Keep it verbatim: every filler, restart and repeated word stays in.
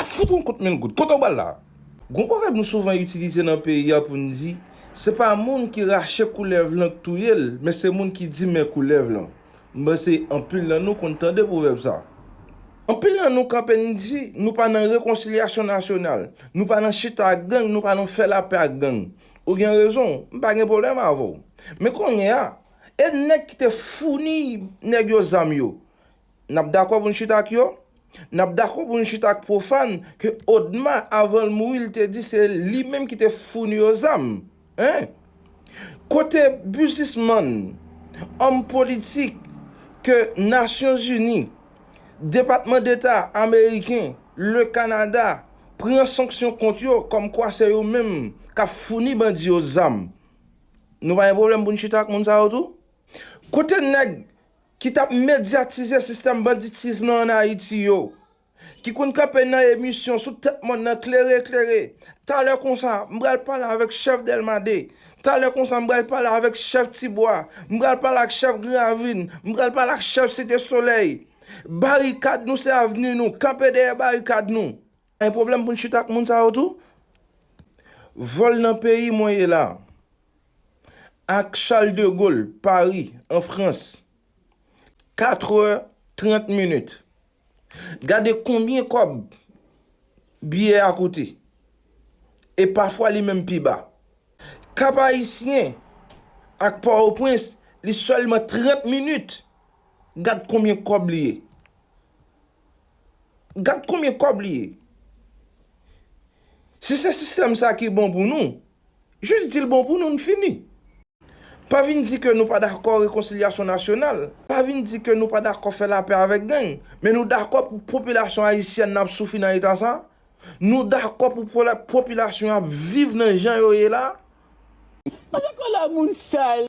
Fout yon kout men goud. Kote w pral la? Gon pwovèb nou souvan itilize nan peyi a pou n di, se pa moun ki rache koulèv lan k touye l, men se moun ki di men koulèv lan. M panse anpil nan nou konn tande pwovèb sa. Anpil nan nou kanpe n di, nou pa nan rekonsilyasyon nasyonal, nou pa nan chita ak gang, nou pa nan fè lapè ak gang. Ou gen rezon, m pa gen pwoblèm avè w. Men kounye a, e nèg ki te founi nèg yo zam yo, n ap dakò pou n chita ak yo? N ap dakò pou n chita ak pwofàn ke Odma, avan l mouri, l te di se li menm ki te founi yo zam? Hein? Kote biznismann, òm politik ke Nasyonzini, Depatman Deta ameriken, le Kanada, pran sanksyon kont yo kòmkwa se yo menm k ap founi bandi yo zam? Nou pa gen pwoblèm pou n chita ak moun sa yo tou? Kote nèg ki t ap medyatize sistèm banditis lan ann Ayiti yo, ki konn kanpe nan emisyon sou tèt mòn nan klere klere, talè konsa, m pral pale avèk chèf Dèlma de, talè konsa, m pral pale avèk chèf Tibwa, m pral pale ak chèf Gran Ravin, m pral pale ak chèf Site Solèy. Barikad nou se avni nou, kanpe dèyè barikad nou. Pa gen pwoblèm pou n chita ak moun sa yo tou? Vòl nan peyi mwen ye la, ak Charles de Gaulle, Paris, an Frans, katrè trant minit. Gade konbyen kòb biyè a koute. E pafwa li menm pi ba. Kap Ayisyen ak Pòtoprens, li sèlman trant minit. Gad konbyen kòb li ye. Gad konbyen kòb li ye. Si se sistèm sa ki bon pou nou, jis di l bon pou nou, n fini. Pa vin di ke nou pa dakò rekonsilyasyon nasyonal. Pa vin di ke nou pa dakò fè lapè avèk gang. Men nou dakò pou popilasyon ayisyèn nan ap soufri nan eta sa. Nou dakò pou pola- popilasyon ap viv nan jan yo ye la. Pale kola moun sal.